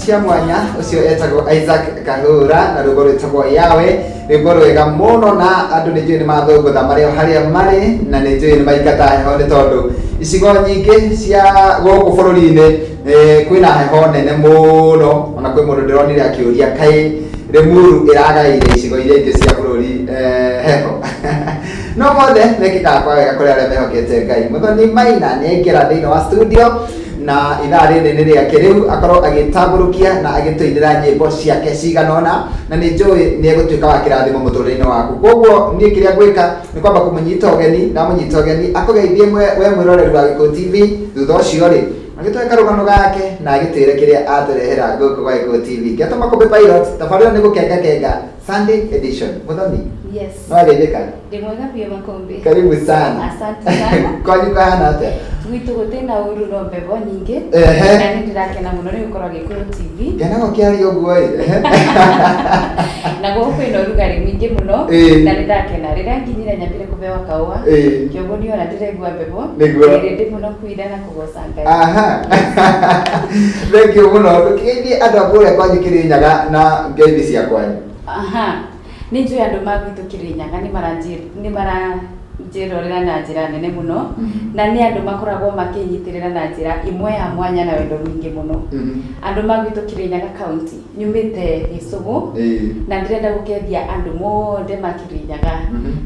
Cia mwanya. Ũcio etagwo Isaac Kahũra na rwĩmbo rwĩtagwo Yawe, rwĩmbo rwega mũno, na andũ nĩ njũĩ nĩ mathũngũtha marĩ o harĩa marĩ, na nĩ njũĩ nĩ maingata heho nĩ tondũ icigo nyingĩ cia gũkũ bũrũri-inĩ kwĩna heho nene mũno. Ona kwĩ mũndũ ndĩronire akĩũria kaĩ Limuru ĩragaĩire icigo iria ingĩ cia bũrũri heho. No mothe mekĩkaga kwa wega kũrĩ arĩa mehokete Ngai. Mũthoni Maina nĩ aingĩra thĩinĩ wa studio na ithaa rĩrĩ nĩ rĩake rĩu akorwo agĩtambũrũkia na agĩtũinĩra nyĩmbo ciake cigana ũna, na nĩ njũĩ nĩ egũtuĩka wa kĩrathimo mũtũrĩre-inĩ waku. Koguo niĩ kĩrĩa ngwĩka nĩ kwamba kũmũnyita ũgeni. Ndamũnyita ũgeni akũgeithie we mwĩroreri wa Gĩkũyũ TV. Thutha ũcio rĩ, agĩtũhe karũgano gake na agĩtwĩre kĩrĩa atũrehera gũkũ gwa Gĩkũyũ TV. Ngĩatwo Makũmbĩ Pilot, tabarĩra nĩ gũkenga kenga Sunday edition. Mũthoni. Yes. No ageithĩka. Ndĩ mwega biũ, Makũmbĩ. Karibu sana. Asante sana. Kwanyu kahana atĩa? Gwitũ gũtĩ na ũru, no mbebo nyingĩ. Na nĩ ndĩrakena mũno nĩ gũkorwo Gĩkũyũ TV. Ngenaga ũkĩaria ũguo ĩ. Na gũkũ kwĩna ũrugarĩ mũingĩ mũno. Na nĩ ndakena. Rĩrĩa nginyire nyambire kũheo kaũa. Kĩoguo niĩ ona ndĩraigua mbebo. Nĩ rĩndĩ mũno kũina na kũgoca Ngai. Aha. Thank you mũno. Ndũkĩgeithie andũ a kũrĩa kwanyu Kĩrĩnyaga na ngeithi cia kwanyu. Aha. Nĩ njũĩ andũ ma gwitũ Kĩrĩnyaga nĩ maranjĩrorera na njĩra nene mũno, na nĩ andũ makoragwo makĩnyitĩrĩra na njĩra ĩmwe ya mwanya na wendo mũingĩ mũno. Andũ ma gwitũ Kĩrĩnyaga County, nyumĩte Gĩcũgũ, na ndĩrenda gũkethia andũ mothe ma Kĩrĩnyaga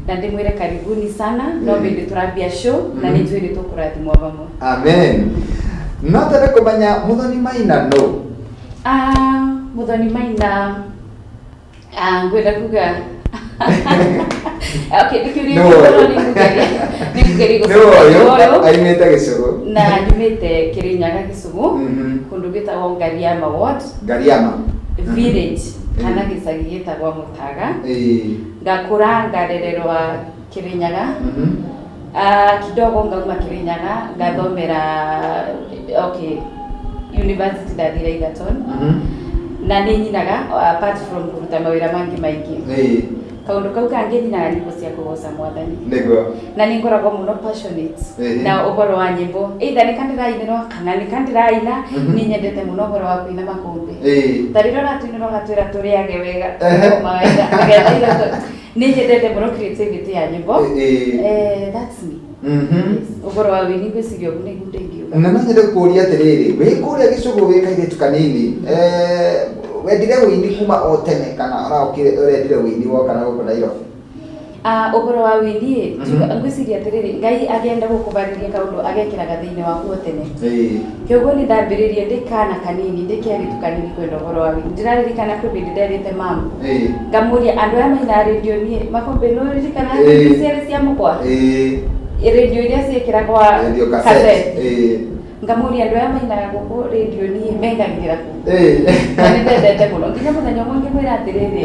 na ndĩmwĩre karibuni sana. No hĩndĩ tũrambia show na nĩ njũĩ nĩ tũkũrathimwo vamwe. Amen. No twende kũmenya Mũthoni Maina nũ? Ah, Mũthoni Maina, ah, ngwenda kuga, okay, nĩ kĩũria Nĩ kĩũru, no ũyũ. nĩ ngũgeria Nĩ gũcokia. ũyũ Nĩ ũyũ. aimĩte Gĩcũgũ. Na nyumĩte Kĩrĩnyaga Gĩcũgũ, kũndũ gwĩtagwo Ngariama Ward Ngariama village kana gĩcagi gĩtagwo Mũtaga. Ngakũra ngarererwa Kĩrĩnyaga. Ah, kidogo ngauma Kĩrĩnyaga ngathomera, okay, university ndathire Egerton. Na nĩ nyinaga apart from kũruta mawĩra mangĩ maingĩ. Kaũndũ kau kangĩ, nyinaga nyĩmbo cia kũgoca Mwathani. Na nĩ ngoragwo mũno passionate na ũhoro wa nyĩmbo, either nĩ kandĩrainĩrwo kana nĩ kandĩraina. Nĩ nyendete mũno ũhoro wa kũina, Makũmbĩ. Ta rĩrĩa ũratũinĩra ũgatwĩra tũrĩage wega, tũkoma wega, nĩgetha nĩ nyendete mũno creativity ya nyĩmbo. That's me. Yes. Ũhoro wa wĩini ngwĩciria ũguo nĩguo ndĩngiuga. Na no nyende gũkũria atĩrĩrĩ, wĩ kũrĩa Gĩcũgũ wĩ kairĩtu kanini, wendire wĩini kuma o tene kana ũraũkire ũrendire wĩini woka na gũkũ Nairobi? Ah, ũhoro wa wĩini ngwĩciria atĩrĩrĩ, Ngai agĩenda gũkũbarĩria kaũndũ agekĩraga thĩinĩ waku o tene. Kĩoguo nĩ ndambĩrĩrie ndĩ kana kanini, ndĩ kerĩtu kanini, kwenda ũhoro wa wĩini. Ndĩraririkana kwĩ hĩndĩ nderĩte mamu, ngamũria andũ aya mainaga rĩndio niĩ, Makũmbĩ, nĩ ũririkana ciarĩ cia mũkwa, rĩndio iria ciĩkĩragwo Radio cassette. Cassette. Ngamũria andũ aya mainaga gũkũ rĩndio niĩ mekagĩrĩra kũ? Na nĩ ndendete mũno nginya mũthenya ũmwe ngĩmwĩra atĩrĩrĩ,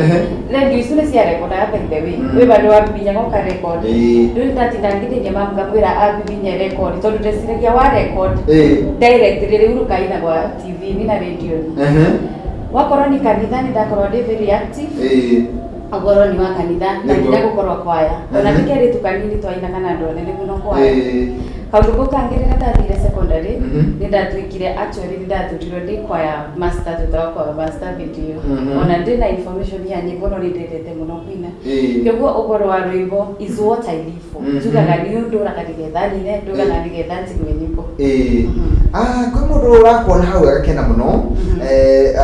rĩndio icu nĩ ciarekondaga, by the way, wĩ handũ wabibinya ũka record. Rĩu ndatinda ngĩthĩnia mamu ngamwĩra abibinye record tondũ ndeciragia wa record direct rĩrĩ rũkaina gwa TV-inĩ na rĩndio-inĩ. Wakorwo nĩ kanitha, nĩ ndakorwo ndĩ very active ũhoro nĩ wa kanitha na nginya gũkorwo kwaya. Ona ndĩ kerĩtu kanini twainaga na andũ anene mũno kwaya. Kaũndũ kau kangĩ, rĩrĩa ndathire secondary, nĩ ndatuĩkire, actually nĩ ndathurirwo ndĩ choir master, twĩtaga choir master hĩndĩ ĩyo. Ona ndĩ na information ya nyĩmbo, no nĩ ndendete mũno kũina. Kĩoguo ũhoro wa rwĩmbo is what I live for. Njugaga niĩ ndũraga nĩgetha nyine, ndũraga nĩgetha njigue nyĩmbo. Ah, kwĩ mũndũ ũrakuona hau agakena mũno.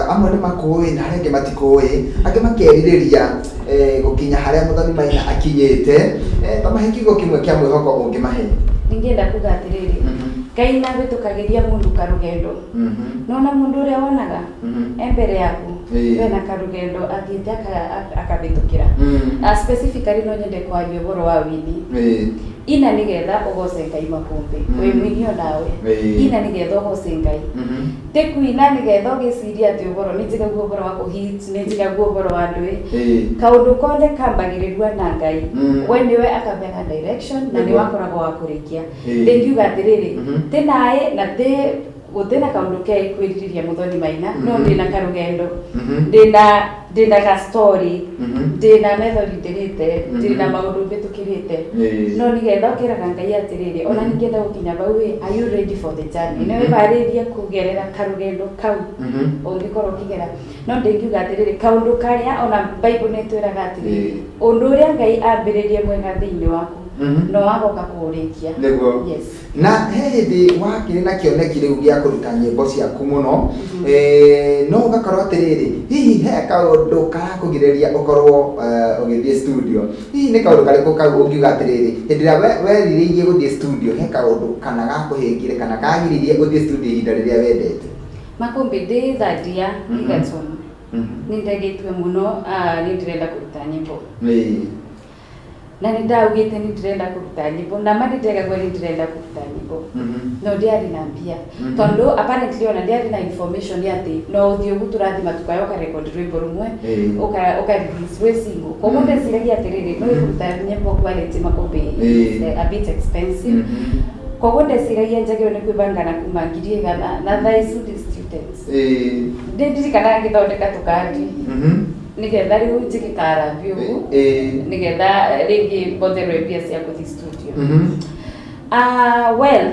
Amwe nĩ makũĩ na arĩa angĩ matikũĩ, angĩ makerirĩria gũkinya harĩa Mũthoni Maina akinyĩte. Ta mahe kiugo kĩmwe kĩa mwĩhoko ũngĩmahe. Ningĩenda kuga atĩrĩrĩ, Ngai nahĩtũkagĩria mũndũ karũgendo. Nona mũndũ ũrĩa wonaga e mbere yaku, wena karũgendo athiĩte akahĩtũkĩra. Na specifically no nyende kwaria ũhoro wa wĩini. Ina nĩgetha ũgoce Ngai, Makũmbĩ. Wĩ mũini onawe. Ina nĩgetha ũgoce Ngai. Ti kuina nĩgetha ũgĩcirie atĩ ũhoro nĩ njigagua ũhoro wa kũhit, nĩ njigagua ũhoro wa ndũĩ. Kaũndũ kothe kambagĩrĩrua na Ngai. We nĩwe akabeaga direction na nĩwe akoragwo wa kũrĩkia. Ndĩngiuga atĩrĩrĩ, ti naĩ na ti Gũtirĩ na kaũndũ ke kwĩrirĩria Muthoni Maina, no ndĩna karũgendo, ndĩna ga story, ndĩna methori ndĩrĩte, ndĩna maũndũ mbĩtũkĩrĩte, no nĩgetha ũkĩraga Ngai atĩrĩrĩ, ona ningĩenda gũkinya bau ĩ, are you ready for the journey? Nĩ wĩharĩrie kũgerera karũgendo kau ũngĩkorwo ũkĩgera? No ndĩngiuga atĩrĩrĩ, kaũndũ karĩa ona Bible nĩ ĩtwĩraga atĩrĩrĩ, ũndũ ũrĩa Ngai ambĩrĩrie mwega thĩinĩ waku no agoka kũũrĩkia. Nĩguo. Yes. Na he hĩndĩ wakĩrĩ na kĩoneki rĩu gĩa kũruta nyĩmbo ciaku mũno, no ũgakorwo atĩrĩrĩ, hihi he kaũndũ karakũgirĩrĩria ũkorwo ũgĩthiĩ studio? Hihi nĩ kaũndũ karĩkũ kau ũngiuga atĩrĩrĩ, hĩndĩ ĩrĩa werirĩirie gũthiĩ studio, he kaũndũ kana gakũhĩngire kana kagiririe ũthiĩ studio ihinda rĩrĩa wendete? Makũmbĩ ndĩ third year Egerton, nĩ ndegĩtue mũno, nĩ ndĩrenda kũruta nyĩmbo, na nĩ ndaugĩte nĩ ndĩrenda kũruta nyĩmbo, na ma nĩ ndegagua nĩ ndĩrenda kũruta nyĩmbo, no ndiarĩ na mbia, tondũ apparently ona ndiarĩ na information atĩ no ũthiĩ ũguo tũrathiĩ matuka ũkarekondi rwĩmbo rũmwe, ũka release rwĩ single. Koguo ndeciragia atĩrĩrĩ, no kũruta nyĩmbo quality, Makũmbĩ, is a bit expensive. Koguo ndeciragia njagĩrĩirwo nĩ kwĩbanga na kuma 100,000, na thaa icu ndĩ students. Ndĩ ndirikanaga ngĩthondeka tũkandi nĩgetha rĩu njĩke karambi ũguo, nĩgetha rĩngĩ mbongererwo mbia cia gũthiĩ studio. Ah, well,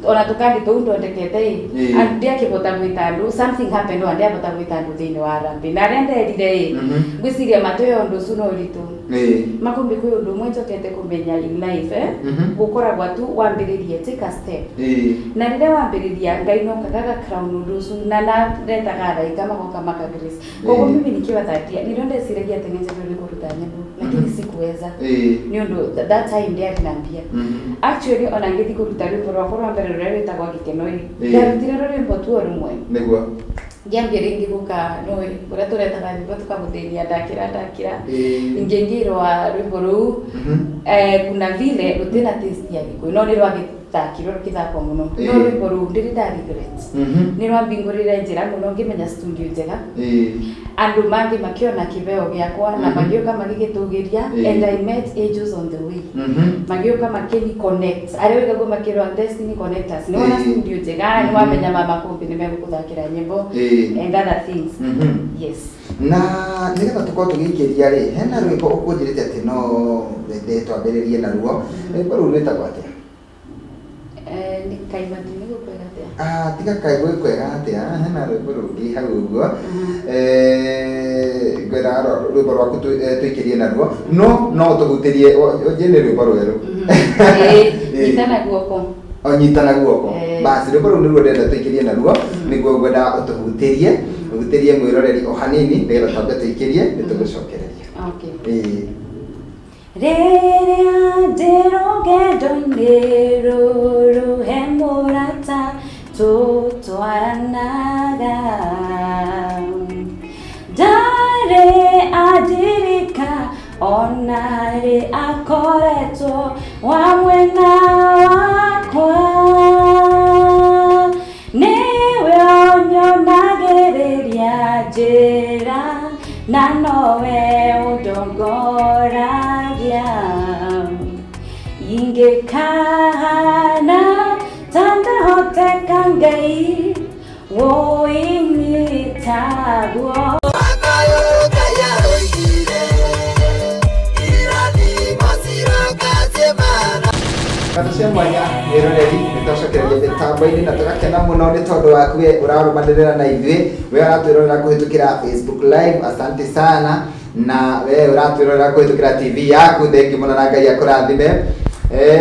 ona tũkandi tũu thondekete ĩ, ndiakĩhota gwĩta andũ. Something happened, ona ndiahota gwĩta andũ thĩinĩ wa harambee, na arĩa nderire ĩ, ngwĩciria matũĩ ũndũ ũcio no ũritũ. Makũmbĩ kwĩ ũndũ ũmwe njokete kũmenya in life, eh? Gũkoragwo tu wambĩrĩrie, take a step, na rĩrĩa wambĩrĩria, Ngai no kagaga crown ũndũ ũcio, na naretaga araika magoka maka grace. Koguo mimi nikiwa third year nĩrĩo ndeciragia atĩ nĩ njagĩrĩirwo nĩ kũruta nyĩmbo, lakini sikuweza nĩ ũndũ that time ndiarĩ na mbia. Actually, ona ngĩthiĩ kũruta rwĩmbo rwakwa rwa mbere rũrĩa rwĩtagwo Gĩkeno ĩ, ndarutire rwĩmbo tu o rũmwe. Ngĩambia rĩngĩ gũka nũĩ ũrĩa tũretaga nyĩmbo tũkamũthĩnia, ndakĩra ndakĩra ngĩngĩrwa rwĩmbo rũu, kuna vile rũtirĩ na taste ya Gĩkũyũ, no nĩ rwagĩthakirwo rũkĩthakwo mũno. No rwĩmbo rũu ndĩrĩ nda regret, nĩ rwambingũrĩre njĩra mũno, ngĩmenya studio njega, andũ mangĩ makĩona kĩheo gĩakwa na magĩũka magĩgĩtũgĩria, and I met angels on the way, magĩũka makĩni connect, arĩa wĩgagwo makĩrwo destiny connectors. Nĩ wona studio njega, nĩ wamenya mama Kũmbĩ nĩ megũkũthakĩra nyĩmbo and other things. Yes. Na nĩgetha tũkorwo tũgĩikĩria rĩ, hena rwĩmbo ũkũnjĩrĩte atĩ no wende twambĩrĩrie naruo. Rwĩmbo rũu rwĩtagwo atĩa? Nĩ kaimati nĩ gũkwĩra atĩa? Ah, tiga kaĩ gwĩkwega atĩa, hena rwĩmbo rũngĩ hau ũguo. Ngwendaga rwĩmbo rwaku tũikĩrie naruo, no no tũhutĩrie ũnjĩre nĩ rwĩmbo rwerũ. Ĩĩ, nyitana guoko. O nyitana guoko. Basi rwĩmbo rũu nĩruo ndĩrenda tũikĩrie naruo, nĩguo ngwendaga ũtũhutĩrie, ũhutĩrie mwĩroreri o hanini nĩgetha twambe tũikĩrie, nĩ tũgũcokereria. Okay. Rĩrĩa ndĩ rũgendo-inĩ rũrũ, he mũrata tũtwaranaga, ndarĩ andirika ona rĩ akoretwo wa mwena wakwa, nĩwe ũnyonagĩrĩria njĩra na nowe ũndongoragia. Ingĩkahana ta ndahoteka, Ngai wũinyitaguo. Ngatho cia mwanya mwĩroreri, nĩ twacokereria mĩtambo-inĩ na tũgakena mũno nĩ tondũ waku we ũrarũmanĩrĩra na ithuĩ, we ũratwĩrorera kũhĩtũkĩra Facebook Live, asante sana, na we ũratwĩrorera kũhĩtũkĩra TV yaku, thengiũ mũno na Ngai akũrathime.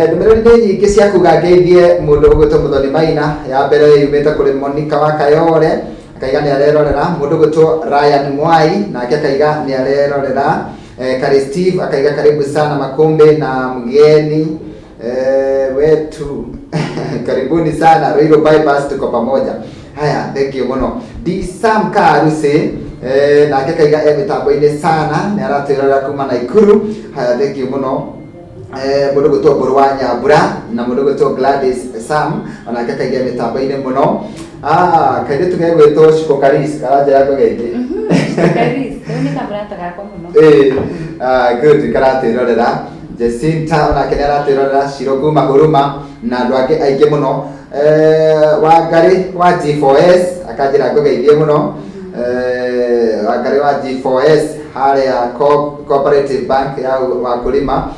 Ndũmĩrĩri nĩ nyingĩ cia kuga ngeithie mũndũ ũgwĩtwo Mũthoni Maina. Ya mbere yumĩte kũrĩ Monica wa Kayore, akaiga nĩ arerorera. Mũndũ ũgwĩtwo Ryan Mwai nake akaiga nĩ arerorera. Kari Steve akaiga karibu sana Makumbi na mgeni wetu, karibuni sana Ruiru Bypass, tuko pamoja. Haya, thank you mũno. D Sam Karuse nake akaiga e mĩtambo-inĩ sana, nĩ aratwĩrorera kuma Naikuru. Haya, thank you mũno. Mũndũ gwĩtwo Mbũrũ wa Nyambura na mũndũ gwĩtwo Gladys Sam onake akaiga mĩtambo-inĩ mũno. Ah, kairĩtu gegwĩtwo Shiko Karis karanjĩra ngũgeithie. Karis, rĩu nĩ kamũrata gakwa mũno. Ĩĩ, ah, good, karatwĩrorera. Jacinta onake nĩ aratwĩrorera Ciro kuma Huruma na andũ angĩ aingĩ mũno. Wangari wa G4S akanjĩra ngũgeithie mũno. Wangari wa G4S harĩa Cooperative Bank ya Wakulima,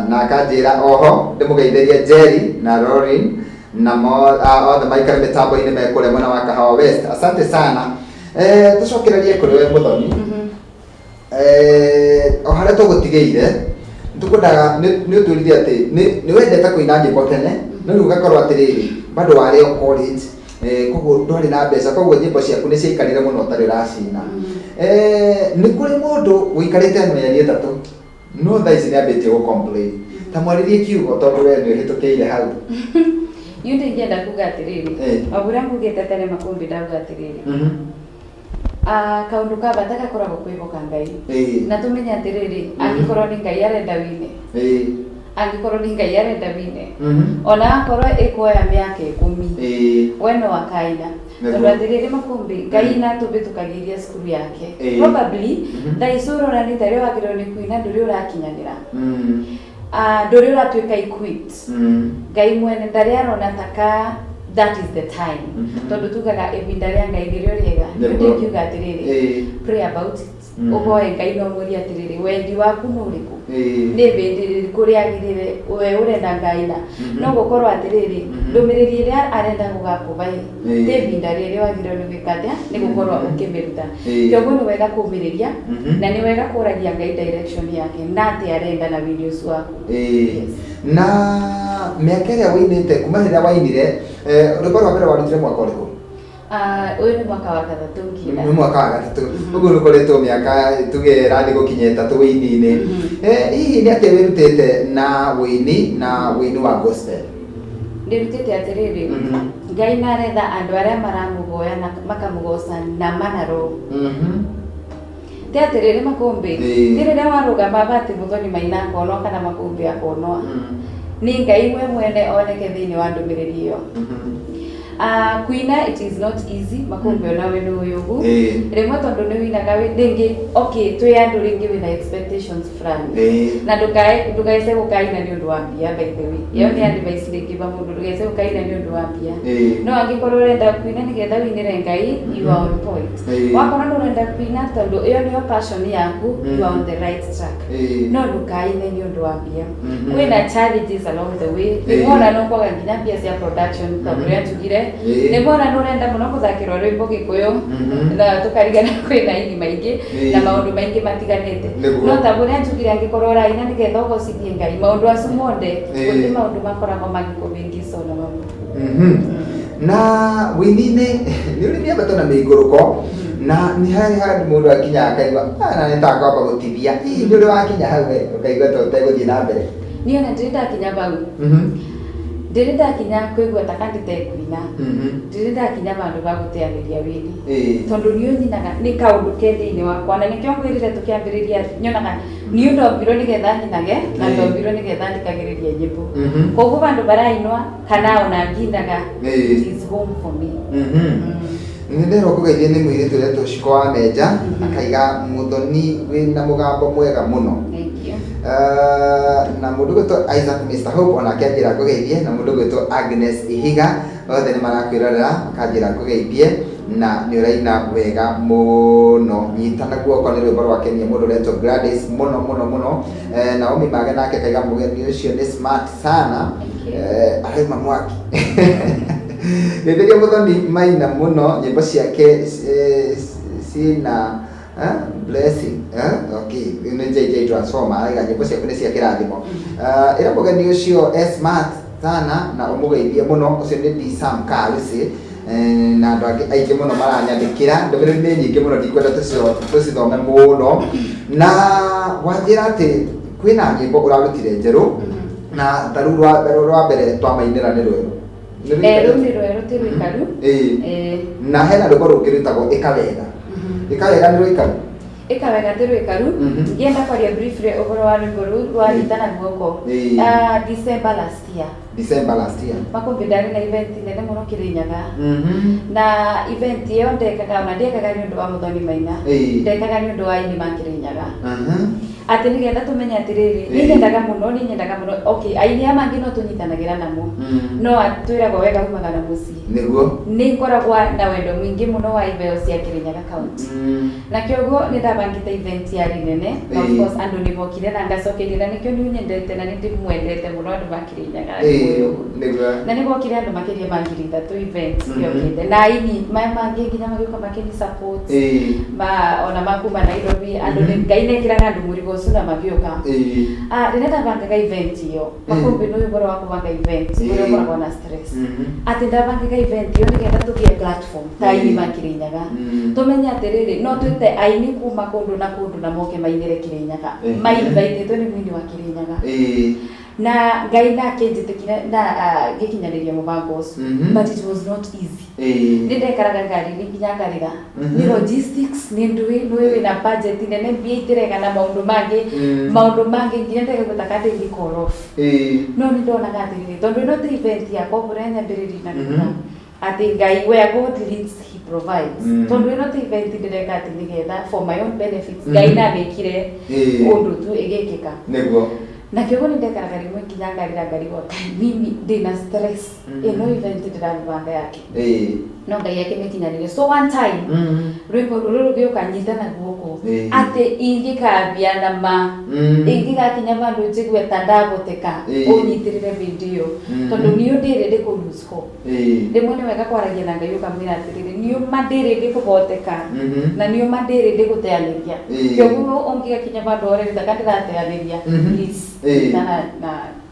na akanjĩra oho ndĩmũgeithĩrie Jerry na Rorin na othe maikare mĩtambo-inĩ me kũrĩa mwena wa Kahawa West. Asante sana. Tũcokererie kũrĩ we Mũthoni. O harĩa tũgũtigĩire tũkwendaga nĩ ũtwĩrire atĩ nĩ wendete kũina nyĩmbo tene, no rĩu ũgakorwo atĩrĩrĩ bado warĩ o college, koguo ndwarĩ na mbeca, koguo nyĩmbo ciaku nĩ ciaikarire mũno ũtarĩ ũracina. Nĩ kũrĩ mũndũ ũikarĩte mĩeri 3 no thaa ici nĩ ambĩtie gũ complain, ta mwarĩrie kiugo tondũ we nĩ ũhĩtũkĩire hau. Niĩ ndingĩenda kuga atĩrĩrĩ, o ũrĩa ngugĩte tene Makumbi, ndauga atĩrĩrĩ, kaũndũ ka bata gakoragwo kwĩhoka Ngai. Na tũmenye atĩrĩrĩ, angĩkorwo nĩ Ngai arenda wine, angĩkorwo nĩ Ngai arenda wine, ona akorwo ĩkuoya mĩaka 10, we no akaina. Tondũ atĩrĩrĩ Makumbi, Ngai natũbĩtũkagĩria cukuru yake. Probably thaa ici ũrona nĩ tarĩ wagĩrĩirwo nĩ kuina, ndũrĩ ũrakinyanĩra, ndũrĩ ũratuĩka equipped. Ngai mwene ndarĩ arona taka that is the time, tondũ tugaga ihinda rĩa Ngai nĩrĩo rĩega. Ndingiuga atĩrĩrĩ, pray about it, ũhoe Ngai no mũrie atĩrĩrĩ, wendi waku nĩ ũrĩkũ, nĩ hĩndĩ ĩrĩkũ rĩagĩrĩre we ũrenda ngaina. No gũkorwo atĩrĩrĩ, ndũmĩrĩri ĩrĩa arenda gũgakũva ĩ ti ihinda rĩrĩ wagĩrĩirwo nĩ gwĩka atĩa, nĩ gũkorwo ũkĩmĩruta. Kĩoguo nĩ wega kũmĩrĩria, na nĩ wega kũragia Ngai direction yake na atĩ arenda na wini ũcio waku. Na mĩaka ĩrĩa wĩinĩte kuma rĩrĩa wainire, rwĩmbo rwa mbere warutire mwaka ũrĩkũ? Ũyũ nĩ mwaka wa 3 nginya. Nĩ mwaka wa 3. Ũguo nĩ ũkoretwo mĩaka tuge ĩrathiĩ gũkinya 3 wĩini-inĩ. Hihi nĩ atĩa wĩrutĩte na wĩini, na wĩini wa gospel? Ndĩrutĩte atĩrĩrĩ, Ngai naretha andũ arĩa maramũhoya na makamũgoca na mana roho. Ti atĩrĩrĩ Makumbi, ti rĩrĩa warũgama aba atĩ Mũthoni Maina akonwo kana Makumbi akonwo, nĩ Ngai we mwene oneke thĩinĩ wa ndũmĩrĩri ĩyo. Kuina it is not easy Makumbi, onawe nĩ ũĩ ũguo. Rĩmwe tondũ nĩ wĩinaga rĩngĩ, okay, twĩ andũ rĩngĩ wĩna expectations fulani, na ndũkae gũkaina nĩ ũndũ wa mbia. By the way, ĩyo nĩ advice rĩngĩ ba mũndũ, ndũgece gũkaina nĩ ũndũ wa mbia. No angĩkorwo ũrenda kuina nĩgetha ũinĩre Ngai, you are on point. Wakorwo nĩ ũrenda kuina tondũ ĩyo nĩyo passion yaku, you are on the right track. No ndũkaine nĩ ũndũ wa mbia. Kwĩna challenges along the way. Rĩmwe ona no kwaga nginya mbia cia production, tondũ ũrĩa njugire, rĩmwe ona nĩ ũrenda mũno gũthakĩrwo rwĩmbo Gĩkũyũ, na tũkarigana kwĩna aini maingĩ na maũndũ maingĩ matiganĩte. No ta ũrĩa njugire, angĩkorwo ũraina nĩgetha ũgocithie Ngai, maũndũ acu mothe, gũtirĩ maũndũ makoragwo magĩkũhĩngĩca ona mamwe. Na wĩini-inĩ nĩ ũrĩ mĩambato na mĩikũrũko, na nĩ harĩ handũ mũndũ akinyaga akaigua, "Ah, na nĩ ta kwamba gũtithia." Hihi nĩ ũrĩ wakinya hau we ũkaigua ta ũtegũthiĩ na mbere? Niĩ ona ndirĩ ndakinya bau. Ndirĩ ndakinya kwĩgua ta kandĩtekuina. Ndirĩ ndakinya vandũ va gũteanĩria wĩini, tondũ niĩ nyinaga nĩ kaũndũ ke thĩinĩ wakwa, na nĩkĩo ngwĩrire tũkĩambĩrĩria, nyonaga niĩ ndombirwo nĩgetha nyinage na ndombirwo nĩgetha thikagĩrĩrie nyĩmbo. Koguo vandũ barainwa kana ona nginaga, it is home for me. Nĩ ndĩrwo kũgeithia nĩ mũirĩtu ũretwo Ciko wa Menja, akaiga Mũthoni wĩna mũgambo mwega mũno. Thank you. Na mũndũ gwĩtwo Isaac Mr Hope onake anjĩra ngũgeithie, na mũndũ gwĩtwo Agnes Ihiga, othe nĩ marakwĩrorera, makanjĩra ngũgeithie na nĩ ũraina wega mũno. Nyitana guoko nĩ rwĩmbo rwakenia mũndũ ũretwo Gladys mũno mũno mũno. Naomi Mage nake akaiga mũgeni ũcio nĩ smart sana. Thank you. Arauma mwaki. Geithĩria Mũthoni Maina mũno, nyĩmbo ciake ciĩna blessing. Okay, nĩ JJ Transformer araiga nyĩmbo ciaku nĩ cia kĩrathimo. Ĩra mũgeni ũcio e smart sana na ũmũgeithie mũno, ũcio nĩ D Sam Karusi. Na andũ angĩ aingĩ mũno maranyandĩkĩra ndũmĩrĩri nĩ nyingĩ mũno, ndikwenda tũcithome mũno. Na wanjĩra atĩ kwĩna nyĩmbo ũrarutire njerũ, na ta rĩu rwa mbere twamainĩra nĩ rwerũ. Rũu nĩ rwerũ, ti rũikaru. Na hena rwĩmbo rũngĩ rwĩtagwo Ĩka Wega. Ĩka Wega nĩ rũikaru? Ĩka Wega ti rũikaru. Ngĩenda kwaria briefly ũhoro wa rwĩmbo rũu rwa Nyitana Guoko. December last year. December last year. Makumbi, ndarĩ na event nene mũno Kĩrĩnyaga, na event ĩyo ndekaga, ona ndiekaga nĩ ũndũ wa Mũthoni Maina, ndekaga nĩ ũndũ wa aini ma Kĩrĩnyaga. Atĩ nĩgetha tũmenye atĩrĩrĩ, nĩ nyendaga mũno, nĩ nyendaga mũno. Okay, aini aya mangĩ no tũnyitanagĩra namo, no twĩragwo wega umaga na mũciĩ. Nĩguo. Nĩ ngoragwo na wendo mũingĩ mũno wa iheo cia Kirinyaga County, na kĩoguo nĩ ndabangĩte event yarĩ nene na of course andũ nĩ mokire na ngacokeria, na nĩkĩo niĩ nyendete na nĩ ndĩmwendete mũno andũ ma Kirinyaga. Nĩguo. Na nĩ gwokire andũ makĩria ma 3,000 event yokĩte, na aini maya mangĩ nginya magĩũka makĩni support, ma ona makuma Nairobi andũ nĩ Ngai nĩekĩraga andũ mũrigo ũcio na magĩũka. Ah, rĩrĩa ndabangaga event ĩyo, makũmbĩ nĩ ũhoro wa kũbanga event ũrĩa ũkoragwo na stress, atĩ ndabangaga event ĩyo nĩgetha tũgĩe platform ta aini ma Kirinyaga, tũmenye atĩrĩrĩ, no twĩte aini kuma kũndũ na kũndũ na moke mainĩre Kirinyaga, mainvaitĩtwo nĩ mũini wa Kirinyaga. Na Ngai nake njĩtĩkire na ngĩkinyanĩria mũbango ũcio, but it was not easy. Nĩ ndekaraga ngari-inĩ nginya ngarĩra. Nĩ logistics, nĩ ndũĩ nĩũĩ wĩna budget nene, mbia itiregana, maũndũ mangĩ, maũndũ mangĩ, nginya ndekaigua ta ka ndĩngĩ call off. No nĩ ndonaga atĩrĩrĩ, tondũ ĩno ti event yakwa, kũrĩa nyambĩrĩrie na kuga atĩ Ngai, where God leads, he provides. Tondũ ĩno ti event ndĩreka atĩ nĩgetha for my own benefits, Ngai namĩkire ũndũ tu ĩgĩkĩka. Na kĩoguo nĩ ndekaraga rĩmwe nginya ngarĩra, ngarigwo, "Kai, mimi ndĩna stress, ĩno event ndĩramĩbanga yake?" No Ngai akĩmĩkinyanĩria. So one time rwĩmbo rũrũ rũgĩũka, "Nyita na guoko", atĩ ingĩkambia na ma ingĩgakinya vandũ njigue ta ndaboteka, ũnyitĩrĩre bĩndĩ ĩyo, tondũ niĩ ndĩrĩ ndĩ kũ lose hope. Rĩmwe nĩ wega kwaragia na Ngai ũkamwĩra atĩrĩrĩ, niĩ ma ndĩrĩ ndĩkũboteka, na niĩ ma ndĩrĩ ndĩgũteanĩria. Kĩoguo ũngĩgakinya vandũ orerita ka ndĩrateanĩria, please, nyita na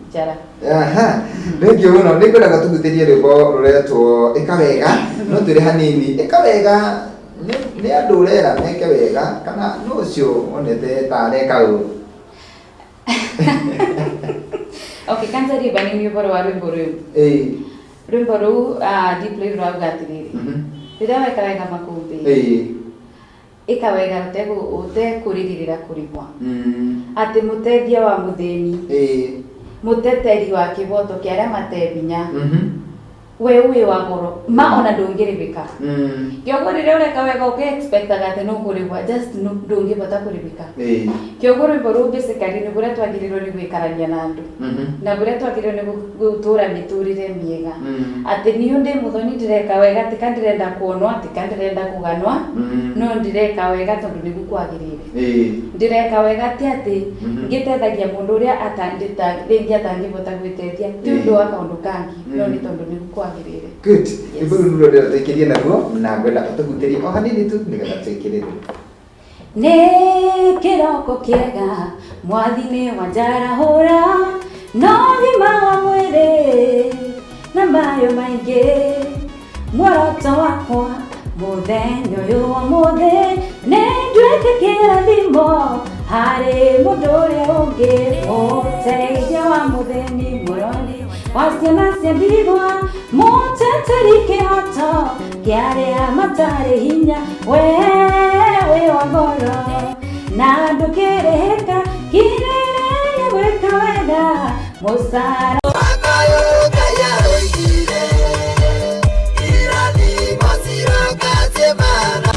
njara. Aha, thengiũ mũno. Nĩ ngwendaga tũgutĩrie rwĩmbo rũretwo "Ĩka Wega", no twĩre hanini, "Ĩka Wega" nĩ andũ ũrera meke wega kana nũ ũcio wonete ta areka ũru? Okay, kanjarie banini ũhoro wa rwĩmbo rũu. Rwĩmbo rũu deeply rũrauga atĩrĩrĩ, rĩrĩa weka wega makũmbĩ, ĩka wega ũtekũrĩrĩrĩra kũrĩhwa, atĩ mũteithia wa mũthĩni, mũteteri wa kĩboto kĩa arĩa matebinya, we wĩ wa goro ma ona ndũngĩrĩbĩka. Kĩoguo rĩrĩa ũreka wega ũkĩ-expectaga atĩ nũkũrĩhwa, just ndũngĩbota kũrĩbĩka. Kĩoguo rwĩmbo rũu basically nĩ kũrĩa twagĩrĩirwo nĩ gũikarania na andũ na kũrĩa twagĩrĩirwo nĩ gũtũra mĩtũrĩre mĩega, atĩ niĩ ndĩ mũthoni, ndĩreka wega ti ka ndĩrenda kuonwo, atĩ ka ndĩrenda kũganwa, no ndĩreka wega tondũ nĩguo kwagĩrĩire. Ndĩreka wega ti atĩ ngĩtethagia mũndũ ũrĩa rĩngĩ atangĩbota gwĩteithia, ti ũndũ wa kaũndũ kangĩ, no nĩ tondũ nĩguo kwagĩrĩire. Good. Rwĩmbo rũu nĩruo ndĩrenda tũikĩrie naruo, na ngwenda ũtũhutĩrie o hanini tu nĩgetha twĩkĩrĩre. Nĩ kĩroko kĩega, mwathi nĩ wanjarahũra na ũgima wa mwĩrĩ na mayo maingĩ. Muoroto wakwa mũthenya ũyũ wa mũthĩ nĩ nduĩke kĩrathimo harĩ mũndũ ũrĩa ũngĩ, mũteithia wa mũthĩni, mũrori wa ciana cia ndigwa, mũteteri kĩhoto kĩa arĩa matarĩ hinya. We wĩ wa goro na ndũkĩrĩhĩka, kirĩrĩria gwĩka wega mũcara. Makayũka yaroigire, irathimo ciroka ciĩmana.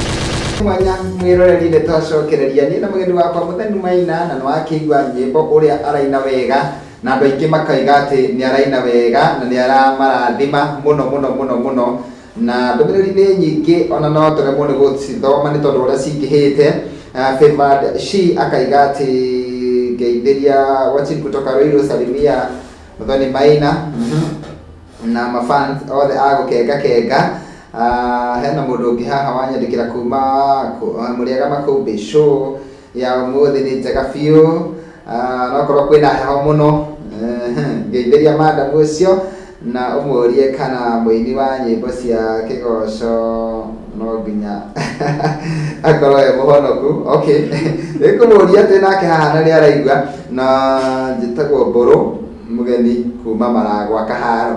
Mwanya mwĩroreri, nĩ twacokereria niĩ na mũgeni wakwa Mũthoni Maina, na nĩ wakĩigua nyĩmbo ũrĩa araina wega, na andũ aingĩ makaiga atĩ nĩ araina wega na nĩ aramarathima mũno mũno mũno mũno, na ndũmĩrĩri nĩ nyingĩ ona no tũremwo nĩ gũcithoma nĩ tondũ ũrĩa cingĩhĩte. Favored she akaiga atĩ ngeithĩria, watching kutoka Ruiru, salimia Mũthoni Maina na mafans othe a gũkenga kenga. Hena mũndũ ũngĩ haha wanyandĩkĩra kuma mũrĩega makũmbĩ, show ya ũmũthĩ nĩ njega biũ. No korwo kwĩna heho mũno. Ngeithĩria madam ũcio na ũmũrie kana mũini wa nyĩmbo cia kĩgoco no nginya akorwo e mũhonoku. Okay, nĩngũmũria atĩ nake haha na nĩ araigua. Na njĩtagwo Mbũrũ Mũgeni kuma Maragwa Kaharo,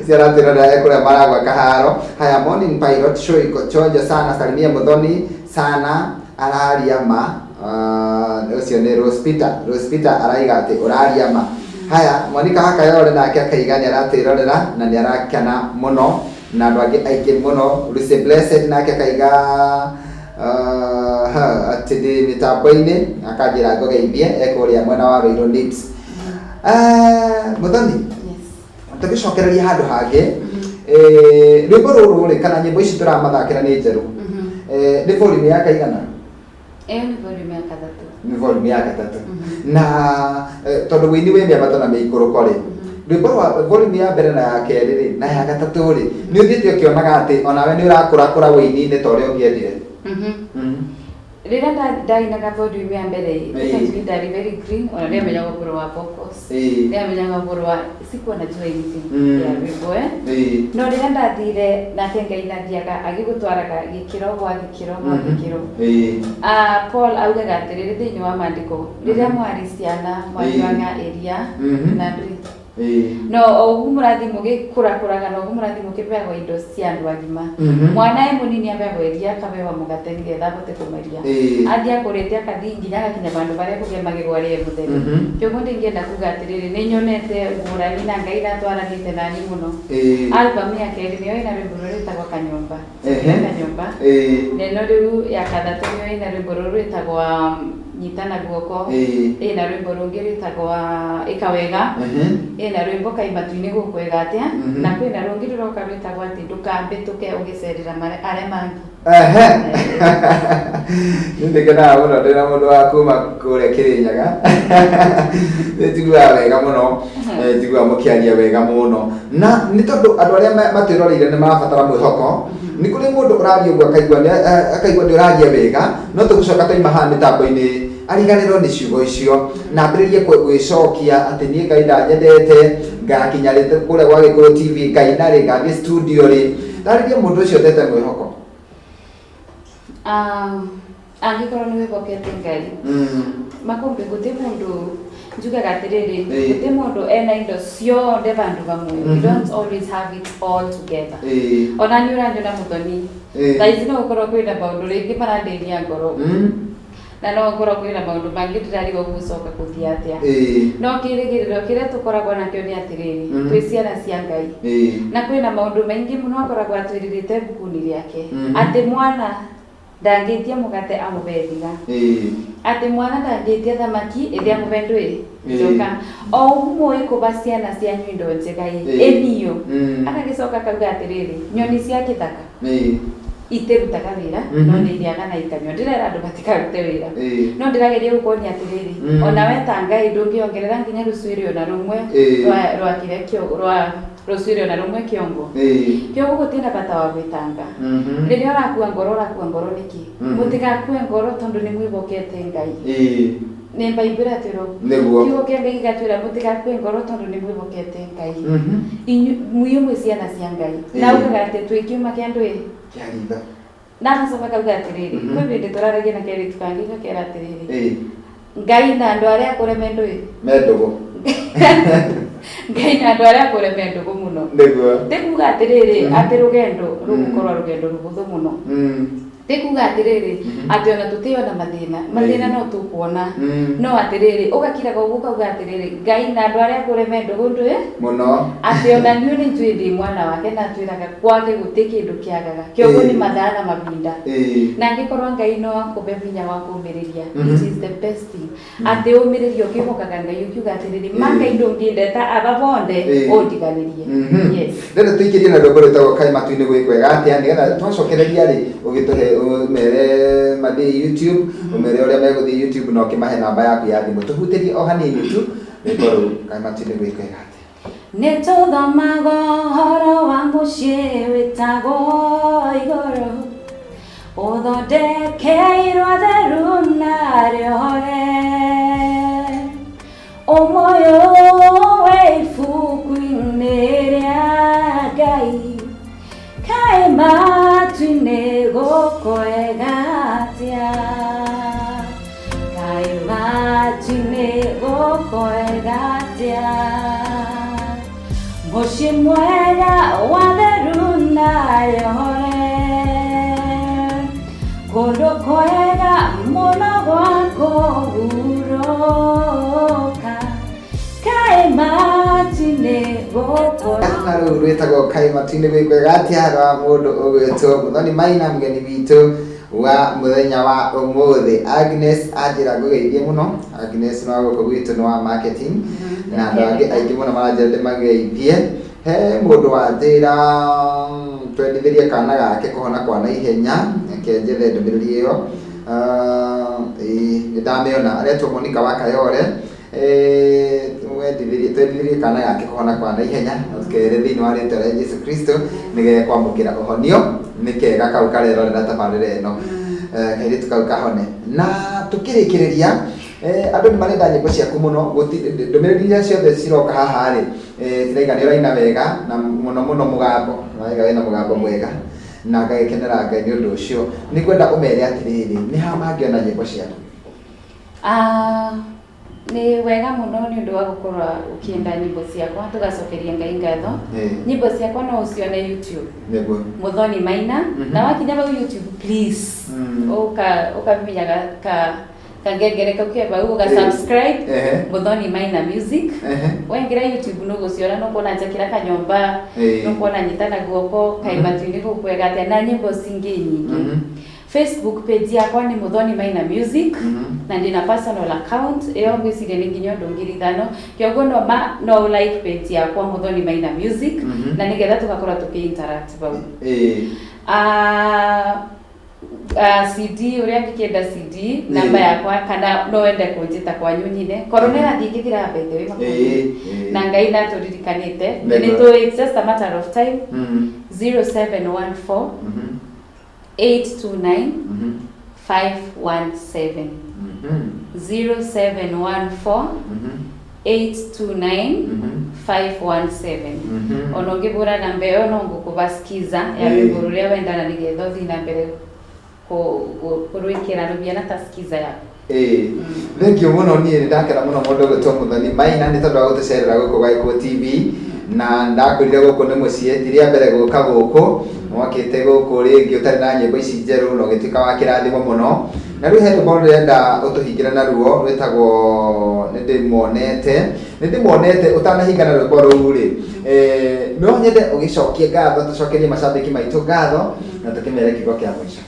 ũcio aratwĩrorera e kũrĩa Maragwa Kaharo. Haya, morning pilot, show iko chonjo sana, salimia Muthoni sana, araria ma. Ũcio nĩ Rose Peter. Rose Peter araiga atĩ ũraria ma. Haya, Monica Hakayore nake akaiga nĩ aratwĩrorera na nĩ arakena mũno, na andũ angĩ aingĩ mũno. Lucy Blessed nake akaiga Aha, atĩ ndĩ mĩtambo-inĩ akanjĩra ngũgeithie e kũrĩa mwena wa Ruiru Nips. Ah, Muthoni, Yes. tũgĩcokereria handũ hangĩ, eh, rwĩmbo rũrũ rĩ kana nyĩmbo ici tũramathakĩra nĩ njerũ. Eh, nĩ volume ya kaigana? Ĩyo nĩ volume ya gatatũ. Nĩ volume ya gatatũ. Na eh, tondũ wĩini wĩ mĩambato na mĩikũrũko rĩ, rwĩmbo rwa volume ya mbere na ya kerĩ rĩ na ya gatatũ rĩ, nĩ ũthiĩte ũkĩonaga atĩ onawe nĩ ũrakũrakũra wĩini-inĩ ta ũrĩa ũngĩendire? Rĩrĩa ndainaga volume ya mbere ĩ, Ĩĩ. definitely ndarĩ very green, ona ndiamenyaga ũhoro wa vocals. Ndiamenyaga ũhoro wa, sikuwa najua anything ya rwĩmbo, eh. No rĩrĩa ndathire nake Ngai nathiaga agĩgũtwaraga gĩkĩro gwa gĩkĩro gwa gĩkĩro. Ah, Paul augaga atĩrĩrĩ thĩinĩ wa maandĩko, rĩrĩa mwarĩ ciana mwanyuaga iria na ndũĩ. No o ũguo mũrathiĩ mũgĩkũrakũraga na ũguo mũrathiĩ mũkĩheagwo indo cia andũ agima. Mwana e mũnini aheagwo iria akahewa mũgate nĩgetha ahote kũmeria. Athiĩ akũrĩte akathiĩ nginya agakinya vandũ harĩa kũgĩa magego arĩe mũtheri. Kĩoguo ndingĩenda kuga atĩrĩrĩ, nĩ nyonete ngũrani na Ngai natwaranĩte nani mũno. Album ya kerĩ nĩyo ĩna rwĩmbo rũrĩa rwĩtagwo Kanyũmba. Kanyũmba. Na ĩno rĩu ya gatatũ nĩyo ĩna rwĩmbo rũrũ rwĩtagwo Nyita na Guoko. Ĩna rwĩmbo rũngĩ rwĩtagwo Ĩka Wega. Ĩna rwĩmbo Kaĩ Matu-inĩ Gũkwega Atĩa. Na kwĩna rũngĩ rũroka rwĩtagwo atĩ Ndũkambĩtũke Ũgĩcerera Arĩa Mangĩ. Ehe. Nĩ ndĩkenaga mũno ndĩna mũndũ wa kuma kũrĩa Kĩrĩnyaga. Nĩ njiguaga wega mũno. Eh, njiguaga mũkĩaria wega mũno. Na nĩ tondũ andũ arĩa matwĩroreire nĩ marabatara mwĩhoko, nĩ kũrĩ mũndũ ũraria ũguo akaigua nĩ akaigua nĩ ũraria wega, no tũgũcoka twaima haha mĩtambo-inĩ ariganĩrwo nĩ ciugo icio na ambĩrĩrie gwĩcokia atĩ niĩ Ngai ndanyendete, ngakinya rĩ kũrĩa gwa Gĩkũyũ TV, ngaina rĩ, ngathiĩ studio rĩ. Tarĩria mũndũ ũcio ũtete mwĩhoko. Angĩkorwo nĩ wĩhokete Ngai, makũmbĩ gũtirĩ mũndũ njugaga atĩrĩrĩ, gũtirĩ mũndũ ena indo ciothe vandũ vamwe. We don't always have it all together. Ona niĩ ũranyona Mũthoni, thaa ici no gũkorwo kwĩna maũndũ rĩngĩ marandĩnia ngoro, na no gũkorwo kwĩna maũndũ mangĩ ndĩrarigwo gũcoka gũthiĩ atĩa. No kĩrĩgĩrĩro kĩrĩa tũkoragwo nakĩo nĩ atĩrĩrĩ, twĩ ciana cia Ngai. Na kwĩna maũndũ maingĩ mũno akoragwo atwĩrĩrĩte ibuku-inĩ rĩake, atĩ mwana ndangĩtia mũgate amũhe thiga, atĩ mwana ndangĩtia thamaki ĩthĩ amũhe ndũĩ njoka. O ũguo mũĩ kũba ciana cianyu indo njega ĩ, ĩniũ. Agagĩcoka akauga atĩrĩrĩ, nyoni cia gĩthaka itĩrutaga wĩra, no nĩ irĩaga na ikanyua. Ndĩrera andũ matikarute wĩra, no ndĩrageria gũkuonia atĩrĩrĩ, ona we ta Ngai ndũngĩongerera nginya rũcuĩrĩ ona rũmwe rwa kĩrĩa rwa rũcuĩrĩ ona rũmwe kĩongo. Kĩoguo gũtirĩ na bata wa gwĩtanga. Rĩrĩa ũrakua ngoro, ũrakua ngoro nĩkĩ? Mũtigakue ngoro tondũ nĩ mwĩhokete Ngai. Nĩ Bible ĩratwĩra ũguo. Nĩguo. Kiugo kĩa Ngai gĩgatwĩra mũtigakue ngoro tondũ nĩ mwĩhokete Ngai. Inyuĩ mwĩ ciana cia Ngai. Na ugaga atĩ twĩ kĩũma kĩa ndũĩ? Kĩa ritho. Na agacoka akauga atĩrĩrĩ, kwĩ hĩndĩ tũraragia na kairĩtu kangĩ gakera atĩrĩrĩ, Ngai na andũ arĩa akũre me ndũĩ? Me ndũgũ. Ngai na andũ arĩa akũre me ndũgũ mũno. Nĩguo. Ti kuga atĩrĩrĩ, atĩ rũgendo rũgũkorwo rũgendo rũhũthũ mũno. Ti kuga atĩrĩrĩ, atĩ ona tũtĩona mathĩna, mathĩna no tũkuona. No atĩrĩrĩ, ũgakiraga ũguo ũkauga atĩrĩrĩ, Ngai na andũ arĩa akũre me ndũgũ ndũĩ? Mũno. Atĩ ona niĩ nĩ njũĩ ndĩ mwana wake na atwĩraga kwake gũtirĩ kĩndũ kĩagaga. Kĩoguo nĩ mathaa na mahinda. Na angĩkorwo Ngai no akũhe hinya wa kũũmĩrĩria, it is the best thing. Atĩ ũmĩrĩrie ũkĩhokaga Ngai ũkiuga atĩrĩrĩ, ma Ngai ndũngĩndeta aba bonde ũndiganĩrie. Yes. Rĩu tũikĩrie na rwĩmbo rwĩtagwo Kaĩ Matu-inĩ gwĩ kwega atĩa, nĩgetha twacokereria rĩ ũgĩtũhe ũmere mathiĩ YouTube, ũmere ũrĩa megũthiĩ YouTube na ũkĩmahe namba yaku ya thimũ. Tũhutĩrie o hanini tu rwĩmbo rũu Kaĩ Matu-inĩ gwĩ kwega atĩa. Nĩ tũthomaga ũhoro wa mũciĩ wĩtagwo igũrũ, ũthondekeirwo theru na rĩohore. Ũmũyũ wĩ ibuku-inĩ rĩa Ngai, kaĩ matu-inĩ gũkwega atĩa? Kaĩ matu-inĩ gũkwega atĩa? Mũciĩ mwega wa theru na rĩohore, kũndũ kwega mũno gwa kũhurũka, kaĩ matu-inĩ gũkwega. Na rũu rwĩtagwo Kaĩ Matu-inĩ gwĩ kwega atĩa rwa mũndũ ũgwĩtwo Muthoni Maina, mũgeni witũ Wa muthenya wa umuthi Agnes anjĩra ngũgeithie mũno. Agnes no gũkũ gwitũ nĩ wa marketing na andũ angĩ aingĩ mũno maranjĩra ndĩmageithie. He mũndũ wanjĩra twendithĩrie kana gake kũhona kwa naihenya, reke njethe ndũmĩrĩri ĩyo. Ĩĩ, nĩ ndamĩona, aretwo Monica wa Kayore. Twendithĩrie kana gake kũhona kwa naihenya na tũkere thĩinĩ wa rĩtwa rĩa Jesu Kristo nĩgekwamũkĩra ũhonio. Nĩ kega kau karerorera tabarĩra ĩno. Kairĩtu kau kahone. Na tũkĩrĩkĩrĩria, andũ nĩ marenda nyĩmbo ciaku mũno. Ndũmĩrĩri iria ciothe ciroka haha rĩ, ciraiga nĩ ũraina wega na mũno mũno mũgambo, maraiga wĩna mũgambo mwega na ngagĩkenera Ngai nĩ ũndũ ũcio. Nĩ ngwenda ũmere atĩrĩrĩ, nĩ ha mangĩona nyĩmbo ciaku? Nĩ wega mũno nĩ ũndũ wa gũkorwo ũkĩenda nyĩmbo ciakwa, tũgacokeria Ngai ngatho. Nyĩmbo ciakwa no ũcione YouTube. Nĩguo. Muthoni Maina. Na wakinya bau YouTube, please, ũkabinya ka kangengere kau ke bau, ũga subscribe Muthoni Maina Music. Waingĩra YouTube nũgũciona, nũkuona njakĩra kanyũmba, nũkuona nyita na guoko kaĩ matu-inĩ gũkwega atĩa, na nyĩmbo cingĩ nyingĩ. Facebook page yakwa nĩ Muthoni Maina Music. Na ndĩna personal account ĩyo ngwĩciria nĩ nginya ũndũ 5,000, kĩoguo no ma no like page yakwa Muthoni Maina Music. Na nĩgetha tũgakorwo tũkĩ interact bau. CD ũrĩa angĩkĩenda CD, namba yakwa, kana no wende kũnjĩta kwanyu nyine. Corona ĩrathiĩ ĩgĩthiraga, by the way, mabũrũri. Na Ngai natũririkanĩte. Nĩ tũĩ it's just a matter of time. 0714 829 517. 0714 829 517. Ona ũngĩbũra namba ĩyo no ngũkũbasikiza ya rwĩmbo rũrĩa wendana nĩgetha ũthiĩ na mbere kũrwĩkĩra rũbiana ta skiza yaku. Ĩĩ, thank you mũno. Niĩ nĩ ndakena mũno mũndũ ũgwĩtwo Muthoni Maina nĩ tondũ wa gũtũcerera gũkũ gwa Gĩkũyũ TV, na ndakwĩrire gũkũ nĩ mũciĩ, ti rĩa mbere gũka gũkũ. Mwokĩte gũkũ rĩngĩ ũtarĩ na nyĩmbo ici njerũ na ũgĩtuĩka wa kĩrathimo mũno. Na rĩu he rwĩmbo ndĩrenda ũtũhingĩre naruo rwĩtagwo nĩ ndĩmuonete. Nĩ ndĩmuonete. Ũtanahinga na rwĩmbo rũu rĩ, no nyende ũgĩcokie ngatho, tũcokerie macambĩki maitũ ngatho na tũkĩmere kiugo kĩa mũico.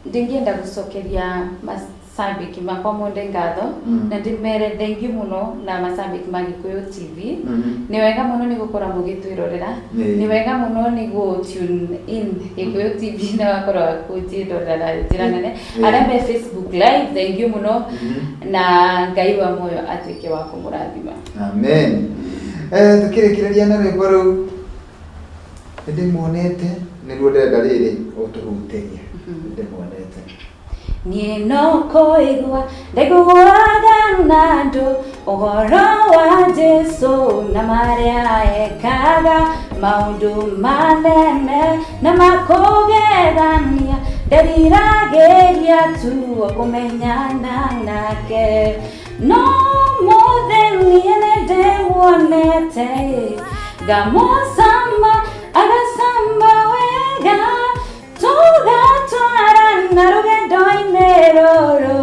Ndingĩenda gũcokeria macambĩki makwa monde ngatho na ndĩmere thank you mũno, na macambĩki ma Gĩkũyũ TV. Nĩ wega mũno nĩ gũkorwo mũgĩtwĩrorera. Nĩ wega mũno nĩ gũ tune in Gĩkũyũ TV na wakorwo kũnjĩrorera na njĩra nene. Arĩa me Facebook Live, thank you mũno, na Ngai wa muoyo atuĩke wa kũmũrathima. Amen. Tukĩrĩkĩrĩria na rwĩmbo rũu nĩ ndĩmuonete, nĩruo ndĩrenda rĩrĩ ũtũhutĩrie. Nĩ ndĩmuonete. Niĩ no kũigua ndaiguaga na andũ ũhoro wa Jesu na marĩa ekaga, maũndũ manene na makũgegania, nderiragĩria tu kũmenyana nake, no mũthĩ niĩ nĩndĩmuonete, ngamũcama agacama wega, tũgatwarana rũgendo-inĩ rũrũ,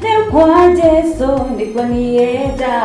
rĩu kwa Jesu nĩkuo niĩ nda